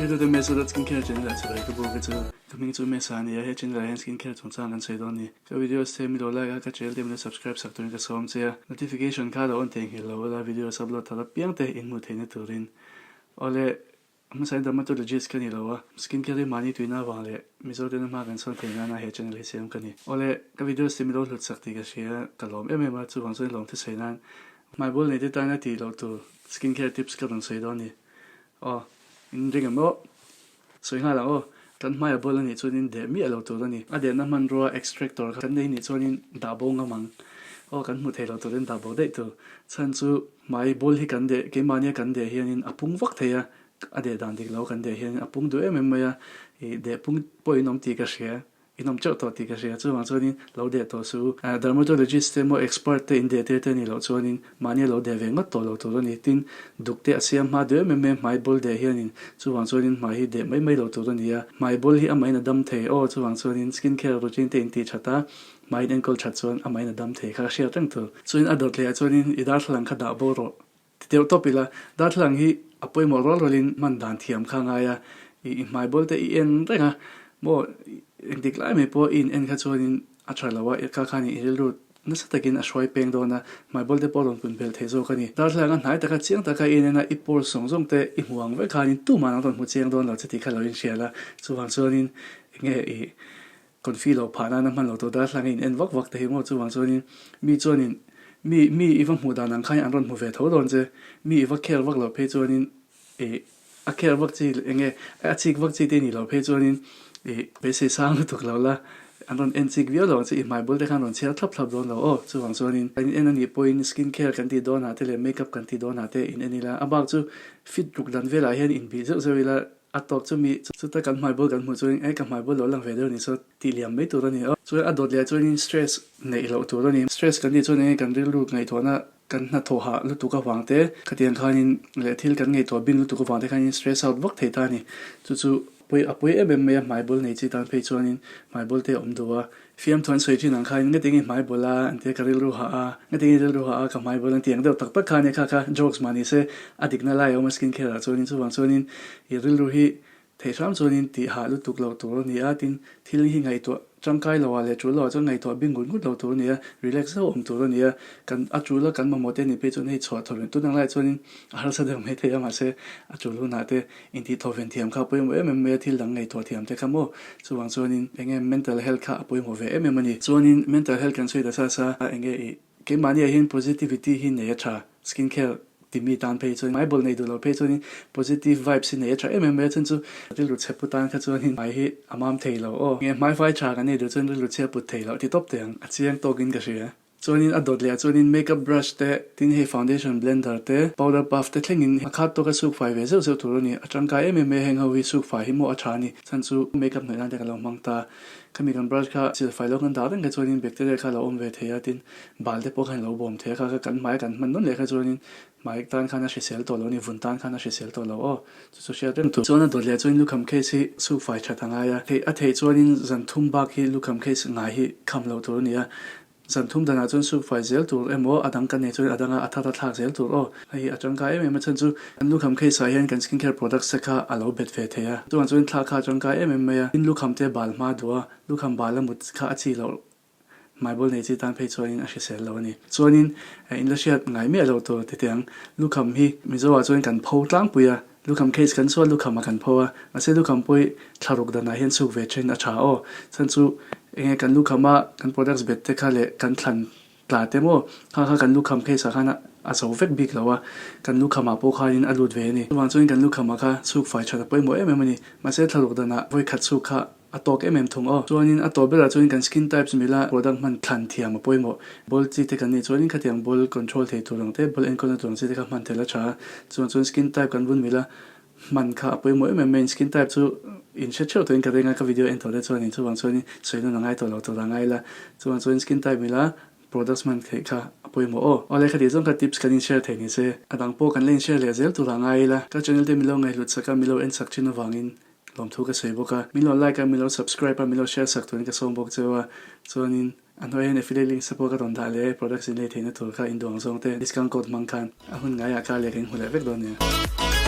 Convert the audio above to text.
lut e Mesa dot skincare channel ah chhibai ka buk e chu ka hming chu Mesa a ni a, he channel ah hian skincare chungchang kan sawi dawn a ni. Ka videos te mi lo like a, ka channel te mi lo subscribe sak turin ka sawm che a, notification kha lo on theihnghilh lo ula videos upload thar apiang te in hmuh theihna turin. Awle hmasa in dermatologist ka ni lo a, skincare hi mahni tuina avang leh Mizo tena hma kan sawn theih nana he channel hi siam ka ni. Awle ka videos te mi lo hlut sak tih ka hria, ka lawm em em a, chuvang chuan lawm thusawi nan hmaibawl nei te tana tih loh tur skincare tips ka rawn sawi dawn a ni. Aw, in ring em aw? Sawi nghal ang aw. Kan hmaia ball a nih chuanin deh miah lo tur a ni. A dehna hmanrua extractor kha kan nei nih chuanin dah bo ngam ang. Aw, kan hmu thei lo turin dah bo daih tur. Chhan chu hmai ball hi kan deh, keimahnia kan deh hianin a pung vak thei a, a deh dan dik lo kan deh hianin a pung duh em em mai a, ih deh pung pawhin awm tih ka hria. In awm teuh tawh tih ka hria, chuvang chuanin lo deh tawh suh u. Dermatologist te emaw expert te in deh tir te nih loh chuanin mahni a lo deh ve ngawt tawh lo tur a ni. Tin, duk te a siam hma duh em em e, hmai bawl deh hianin chuvang chuanin hmai hi deh mai mai lo tur a ni a. Hmai bawl hi amahin a dam thei aw, chuvang chuanin skin care routine te in tih that a, hmai in enkawl that chuan amahin a dam thei kha hriat reng tur. Chuan a dawt leh ah chuanin i darthlalang kha dah bo rawh. Ti deuh tawp ila, darthlalang hi a pawimawh rual rualin hman dan thiam kha a ngai a, i hmai bawl te i en reng a, maw engtik lai mai pawh i in en kha chuanin a tha lo a, kha khan i rilru nasa takin a hruai peng dawn a, hmai bawl te pawh a rawn pun belh thei zawk a ni. Darthlalang a hnai taka chiang taka i en en a, i pawr zawng zawng te i hmu ang vek khanin tumah an rawn hmu chiang dawn lo che tih kha lo inhria la, chuvang chuanin enge i Confi loh phah nana hman lo tur darthlalang i in en vak vak te hi maw chuvang chuanin mi chuanin mi mi i va hmuh dan ang khain an rawn hmu ve tho dawn che, mi i va care vak loh phei chuanin ih a care vak chi eng nge a chik vak chi te nih loh phei chuanin ih beisei sang lutuk lo la an rawn en chik viau lo ang che i hmai bul te khan rawn chhiar thlap thlap dawn lo aw chuvang chuanin kan in en anih pawhin skin care kan tih dawnah te leh makeup kan tih dawnah te in en ila a bak chu fit ruk dan velah hian inbih zeuh zeuh ila A tawp chu mi chuta kan hmai bul kan hmuh chuan e ka hmai bul lo lang ve deuh ni saw tih liam mai tur a ni a. Chuan a dawt leh chuanin stress neih loh tur a ni. Stress kan tih chuan enge kan rilru ngaihtuahna kan hnathawh hah lutuk avang te, khatiang khanin leh thil kan ngaihtuah bing lutuk avang te khanin stress out vak thei ta a ni. Chu chu pawi a pawi em em mai a hmai bul nei chi tan phei chuanin hmai bul te a awm duh a. Fiamthu an sawi thin ang kha in ngati nge hmai bawlh a an tia ka rilru hah a, ngati nge rilru hah a ka hmai bawlh an ti ang deuh tak tak kha ania kha kha jokes mah ni se a dikna lai a awm a skin care ah chuanin chuvang chuanin i rilru hi theih hram chuanin tih hah lutuk loh tur a ni a tin thil hi ngaihtuah tangkai lo ah leh tul lo ah chuan ngaihtuah bing ngut ngut lo tur a ni a relax deuh awm tur a ni a kan a tul a kan mamawh te anih phei chuan hei chhuah thawven tun ang lai chuanin a harsa deuh mai thei a mahse a tul hunah te Intih thawven thiam kha a pawimawh em em mai a, thil dang ngaihtuah thiam te kha maw? Chuvang chuanin enge mental health kha a pawimawh ve em em a ni. Chuanin mental health kan sawi ta sa sa a, enge i keimahniah hian positivity hi nei a tha, skin care ti mi tan phei chuan hmai bawl nei duh lo phei chuanin positive vibes hi nei a tha em em mai a, chhan chu rilru chhe pu tan kha chuanin hmai hi a mam thei lo aw. Enge hmai fai tha kan nei duh chuan rilru chhe put thei loh ti tawp teh ang, a chiang tawkin ka hria. Chuanin a dawt leh ah chuanin makeup brush te, tin hei foundation blender te, powder puff te thlengin a khat tawka suk fai ve zeuh zeuh tur a ni. A tangkai em em mai a heng ho hi suk fai hi maw a tha a ni. Chhan chu makeup hnawih nan te kan lo hmang ta. Khami kan brush kha sil fai lo kan dah reng kha chuanin bacteria kha a lo awm ve thei a, tin bal te pawh khan a lo bawm thei a, kha kha kan hmai kan hman nawn leh kha chuanin hmai tan khan a hrisel tawh lo a ni, vun tan khan a hrisel tawh lo aw. Chu chu hriat reng tur. Chuan a dawt leh chuanin lukham case hi suk fai that a ngai a, theih a theih chuanin zan thum bak hi lukham case ngai hi kham loh tur a ni a. Zan thum danah chuan suk fai zel tur emaw a dang kan nei chuan a danga a thar a thlak zel tur aw. Hei hi a tangkai em em a chhan chu kan lukham case ah hian kan skin care products te kha a lo bet ve thei a. Chuvang chuan thla kha a tangkai em em mai a. Tin lukham te bal hma duh a, lukham bal a mut kha a chi loh hmai bawl nei chi tan phei chuanin a hrisel lo a ni. Chuanin in la hriat ngai miah loh tur titiang lukham hi Mizo ah chuan kan pho tlangpui a, lukham case kan sual lukham ah kan pho a, mahse lukham pawh hi thlaruk danah hian chhuk ve thin a tha aw. Chhan chu enge kan lukham a kan products bet te kha leh kan thlan tla te maw kha kha kan lukham case ah khan a zo vek bik lo a, kan lukham ah pawh khanin a lut ve a ni. Chuvang chuan kan lukham ah kha chhuk fai that a pawimawh em em a ni. Mahse thlaruk danah vawikhat chhuk kha A tawk em em thung aw. Chuanin a tawp berah chuanin kan skin types mila product hman thlan thiam a pawimawh. Ball chi te kan nih chuanin khatiang ball control thei tur ang te, ball enkawlna tur ang chi te kha hman theih la tha a. Chuan chuan skin type kan vun mila hman kha a pawimawh em em mai. Skin type chu in hre theuh tawhin ka ring a, ka video en tawh te chuanin chuvang chuanin sawi nawn a ngai tawh lo tur a ngai la. Chuan chuan skin type mila products hman theih kha a pawimawh aw. Awle khati zawng kha tips kan in share thei ni se. A dang pawh kan la in share leh zel tur a ngai ila. Ka channel te milo ngaihhlut sak a, milo en sak thin avangin Lawmthu ka sawi bawk a, min lo like a, min lo subscribe a, min lo share sak turin ka sawm bawk cheu a, chuanin a hnuaiah hian affiliate links te pawh ka rawn dah leh e, products in lei theihna tur kha induang zawng te discount code hmang khan a hun ngaiah kha leh ka inhmu leh vek dawn nia.